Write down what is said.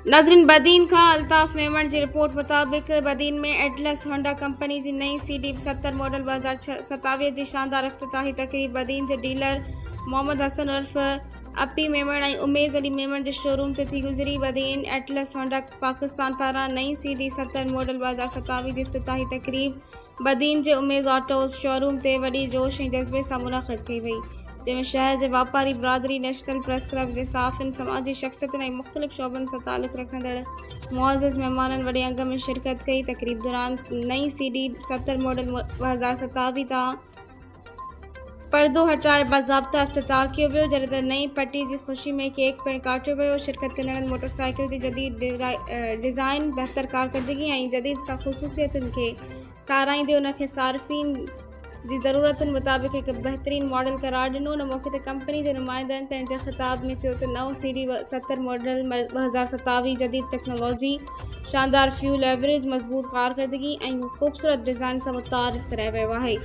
ناظرين بدين کان الطاف ميمڻ جي رپورٽ مطابق بدين ۾ ايٽلس هونڊا ڪمپني جي نئين سي ڊي 70 ماڊل 2027 جي شاندار افتتاحي تقريب بدين جي ڊيلر محمد حسن عرف اپي ميمڻ ۽ اميز علي ميمڻ جي شوروم تي ٿي گذري. بدين ايٽلس هونڊا پاڪستان پاران نئين سي ڊي 70 ماڊل 2027 جي افتتاحي تقريب بدين جي اميز آٽوز شوروم تي وڏي جوش ۽ جذبي سان منعقد ڪئي وئي. جنهن ۾ شهر جي واپاري برادري، نيشنل پريس ڪلب جي صحافين، سماجي شخصيتن ۽ مختلف شعبن سان تعلق رکندڙ معزز مهمانن وڏي انگ ۾ شرڪت ڪئي. تقريب دوران نئين سي ڊي 70 ماڊل 2027 تان پردو هٽائي باضابطا افتتاح ڪيو ويو، جڏهن ته نئين پٽي جي خوشي ۾ ڪيڪ پڻ ڪاٽيو ويو. شرڪت ڪندڙن موٽر سائيڪل جي جديد ڊيزائن، بهتر ڪارڪردگي ۽ جديد خصوصيتن کي ساراهيندي ان کي صارفين جي ضرورتن مطابق هڪ بهترين ماڊل قرار ڏنو. ان موقعي تي ڪمپني جي نمائندن پنهنجي خطاب ۾ چيو ته نئون سي ڊي 70 ماڊل 2027 جديد ٽيڪنالاجي، شاندار فيول ايوريج، مضبوط ڪارڪردگي ۽ خوبصورت ڊيزائن سان متعارف ڪرايو ويو آهي.